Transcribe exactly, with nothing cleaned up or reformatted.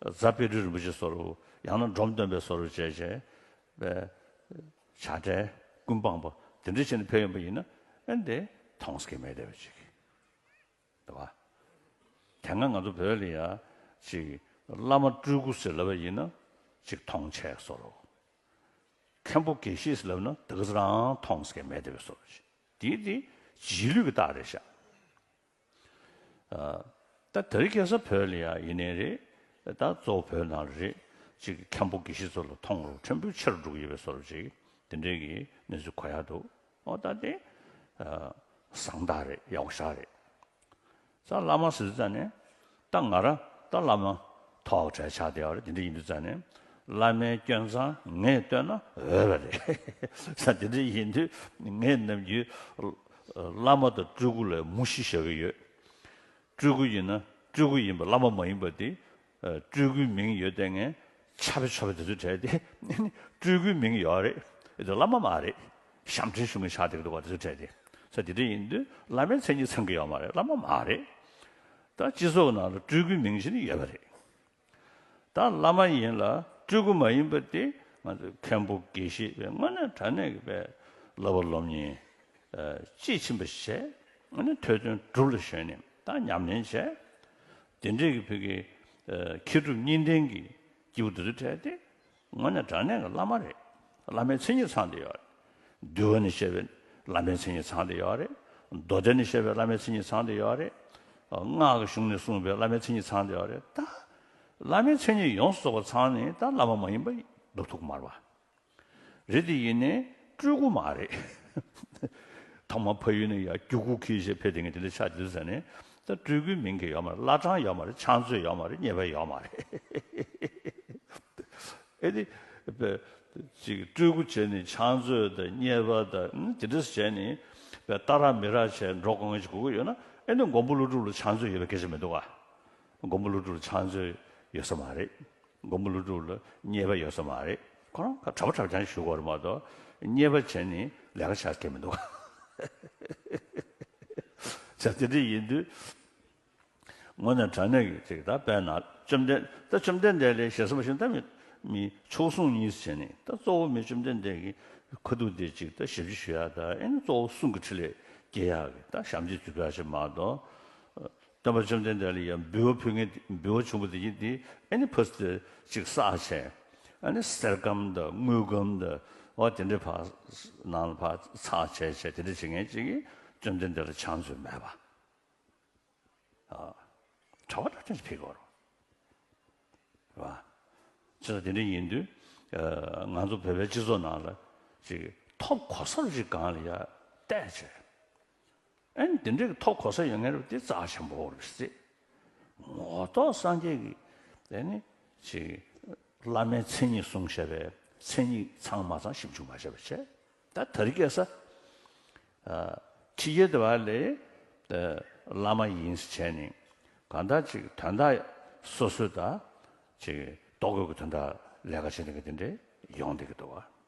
རྫ་དཔལ་སྤྲུལ་རིན་པོ་ཆེ་བཟོ་འདྲ། ཡང་ན་འབྲོམ་སྟོན་པའི་བཟོ་འདྲ་བྱས་བྱས་པའི་བྱ་བྲལ་ཀུན་སྤངས་པ་དེ་འདྲ་བྱས་ནས་ཕེབས་ཡོང་པ་ཡིན་ན། ཨ་ནི་དེ་མཐོང་ས་གི་མེད་བསྡད་པ་ཅིག་འདུག་བ། དེ་སྔ་ང་ཚོ་བོད་ལ་ཡ་ཅིག་བླ་མ་སྤྲུལ་སྐུ་ཟེར་ལབ་པ་ཡིན་ན་ཅིག་མཐོང་ཆེ་བཟོ་འདྲ། མཁན་པོ་དགེ་བཤེས་ཟེར་ལབ་ན་དེ་ག་ཚོད་རང་མཐོང་ས་གི་མེད་བསྡད་པའི་བཟོ་འདྲ་ཅིག་དེ་དེ་རྗེས་ལུས་ཀྱི་རྟགས་རེད་ཤག་ཨ། ད་དེ་རིང་ཁ་སང་བོད་ལ་ཡ་ཡིན་ནའི་རེད། ད་གཙོ་བོ་བོད་ནང་ལ་རེད། ཅིག་མཁན་པོ་དགེ་བཤེས་ཚོ་ལ་མཐོང་རོགས་ཕྲན་བུ་ཆེ་རུ་འགྲོ་གི་ཡོད་པའི་བཟོ་འདྲ་ཅིག་དེ་འདྲའི་གི་གནས་ཚུལ་གོ་ཡག་འདུག་འོ་ད་དེ་ཨ་བཟང་རྟགས་རེད། ཡག་པོ་ཞེ་དྲག་རེད། ས་བླ་མ་ཟེར་དུས་ཙ་ནས་ད་ང་རང་ད་བླ་མ་ཐོག་གྲལ་ཆགས་བསྡད་ཡོད་རེད། དེ་འདྲ་ཡིན་དུས་ཙ་ནས་བླ་མའི་སྐྱོན་མཚང་ངས་བཏོན་ན་འོས་པ་རེད། ས་དེ་འདྲ་ཡིན་དུས་ངས་ནམ་རྒྱུན་བླ་མ་དང་སྤྲུལ་སྐུ་ལ་མུ་བཞི་བཞག་གི་ཡོད། སྤྲུལ་སྐུ་ཡིན་ན་སྤྲུལ་སྐུ་ཡིན་པ། བླ་མ་མ་ཡིན་པ་དེ་ཨ་སྤྲུལ་སྐུའི་མིང་ཡོད་དེ་ངས་ཆབ་ཆབ་དེ་ཚོ་བྲལ་ཏེ་སྤྲུལ་སྐུའི་མིང་ཡོད་རེད། དེ་བླ་མ་མ་རེད། ཞབས་འདྲེན་ཞུ་མཁན་ཆགས་བསྡད་ཀྱི་འདུག་བ། དེ་ཚོ་བྲལ་ཏེ། ས་དེ་འདྲ་ཡིན་དུས་བླ་མའི་མཚན་ཉིད་ཚང་གི་ཡོད་མ་རེད། བླ་མ་མ་རེད། ད་སྤྱི་ཚོགས་ནང་ལ་སྤྲུལ་སྐུའི་མིང་ཞིག་ནི་ཡོད་པ་རེད། ད་བླ་མ་ཡིན་ལ་སྤྲུལ་སྐུ་མ་ཡིན་པ་དེ་ང་ཚོ་མཁན་པོ་དགེ་བཤེས་པའི་དངོས་གནས་དྲང་གནས་ཀྱི་པའི་བསླབ་པ་སློབ་གཉེར་ཨ་དཔྱིས་ཕྱིན་པ་བྱས། དངོས་གནས་ཐོས་དོན་སྒྲུབ་ལ་གཞོལ་ནས་ད་ཉམས་ལེན་བྱས། དེ་འདྲས་ཀྱི་བོད་ཀྱི་ཨ་མཁས་གྲུབ་གཉིས་ལྡན་གྱི་སྐྱེས་བུ་དེ་ཚོ་གྲས་དེ་དངོས་གནས་དྲང་གནས་ཀྱི་བླ་མ་རེད། བླ་མའི་མཚན་ཉིད་ཚང་བསྡད་ཡོད་རེད། འདུལ་བ་ནས་བཤད་པའི་བླ་མའི་མཚན་ཉིད་ཚང་བསྡད་ཡོད་རེད། མདོ་སྡེ་ནས་བཤད་པའི་བླ་མའི་མཚན་ཉིད་ཚང་བསྡད་ཡོད་རེད། སྔགས་ཀྱི་གཞུང་ནས་གསུངས་པའི་བླ་མའི་མཚན་ཉིད་ཚང་བསྡད་ཡོད་རེད། ད་བླ་མའི་མཚན་ཉིད་ཡོངས་སུ་རྫོགས་པ་ཚང་ནས་ད་བླ་མ་མ་ཡིན་པ་ལབ་ཐུབ་ཀྱི་མ་རེད་པ། རེད་དེ་ཡིན་ནའི་སྤྲུལ་སྐུ་མ་རེད། ཐོག་མར་ཕ་ཡུལ་ནས་ཡར་རྒྱུག་ཁུག་ཁྱེར་བྱས་ཕེབས་བསྡད་མཁན་དེ་འདྲ་ཆགས་བསྡད་ཟེར་ནས། ད་སྤྲུལ་སྐུའི་མིང་གི་ཡོད་མ་རེད། བླ་བྲང་ཡོད་མ་རེད། ཕྱག་མཛོད་ཡོད་མ་རེད། གཉེར་པ་ཡོད་མ་རེད། ཨེ་དེ། པའི་ཅིག་སྤྲུལ་སྐུ་བྱས་ནས་ཕྱག་མཛོད་དང་གཉེར་པ་དང་དེ་འདྲ་བྱས་ནས་པའི་ལྟ་ར་མི་ར་བྱས་འགྲོ་དགོས་མཁན་ཅིག་དགོས་ཀྱི་ཡོད་ན། ཨེ་ནི་མགོན་པོ་ཀླུ་སྒྲུབ་ལ་ཕྱག་མཛོད་ཡོད་པའི་སྐད་ཆ་མི་འདུག་ག་མགོན་པོ་ཀླུ་སྒྲུབ་ལ་ཕྱག་མཛོད་ཡོད་ས་མ་རེད། མགོན་པོ་ཀླུ་སྒྲུབ་ལ་གཉེར་པ་ཡོད་ས་མ་རེད། ཁོ་རང་གྲྭ་པ་གྲྭ་རྐྱང་ཞུ་དགོས་རེད་མ་གཏོགས། གཉེར་པ་བྱས་ནས་ལས་ཀ་བྱ་མཁན་མི་འདུག་ག་བྱས་དེ་འདྲ་ཡིན་དུས། དངོས་གནས་དྲང་གནས་ཀྱི་ཅིག་ད་དཔེར་ན་བཅོམ་ལྡན། ད་བཅོམ་ལྡན་འདས་ལ་ཞེ་ས་མ་ཞུ་ན། ད་མི་མི་མཆོག་གསུམ་གཉིས་བྱས་ནས། ད་གཙོ་བོ་མི་བཅོམ་ལྡན་འདས་ཀྱི་ཁ་ཐུག་དེ་ཅིག་ད་ཞབས་ཕྱི་ཞུ་ཡག་དང་། ཨེ་ནི་གཙོ་བོ་གསུང་གི་ཕྲིན་ལས་སྐྱེ་ཡག་གི་ད་ཞབས་འདེགས་ཞུ་ཡག་ཅིག་མ་གཏོགས། སྟོན་པ་བཅོམ་ལྡན་འདས་ལ་ཡང་འབུལ་བ་ཕུལ་མཁན། འབུལ་བ་ཆེན་པོ་དེ་ཡིན་དེ། ཨེ་ནི་ཕར་ཅིག་བསགས་བྱས། ཨེ་ནི་གསེར་སྒམ་དང་དངུལ་སྒམ་དང་། འོ་དེ་འདྲ་ཕར་ནང་ལ་ཕར་ཚགས་བྱས་བྱས། དེ་འདྲ་བྱེད་མཁན་ཅིག་གིས་བཅོམ་ལྡན་འདས་ལ་ཕྱག་མཛོད་མེད་པ། ཨ། གྲྭ་པ་གྲྭ་རྐྱང་ཞིག་ཕེབས་ཀྱི་ཡོད་རེད་པ། བྱས་ཙང་དེ་འདྲ་ཡིན་དུས། ཨ། ང་ཚོ་བོད་པའི་སྤྱི་ཚོགས་ནང་ལ་ཅིག་ཐོབ་གོ་ས་རུ་ཅིག་སྒང་ལ་ཡར་བལྟས་བྱས། ཨ་ནི་དེ་འདྲའི་ཐོབ་གོ་ས་ཡོད་མཁན་རེད་པ། དེ་རྩ་ཆེན་པོ་རེད་ཟེར། ངོ་ཐོག་སངས་རྒྱས་ཀྱིས་དེ་ནི་ཅིག་བླ་མའི་མཚན་ཉིད་གསུངས་བཞག་པའི་མཚན་ཉིད་ཚང་མ་ཚང་ཞིབ་འཇུག་མ་བྱས་པ་བྱས། ད་དེ་རིང་ཁ་སང་ཨ། ཕྱི་རྒྱལ་དེ་བ་ལ་ཨ་བླ་མ་ཡིན་ཟེར་བྱས་ནས་གང་ལྟར་ཅིག་དོན་དག་སོ་སོའི་ད་ཅིག་ལྡོག་དགོས་ཀྱི་དོན་དག་ལས་ཀ་བྱེད་མཁན་དེ་འདྲ་ཡོང་བསྡད་ཀྱི་འདུག་བ།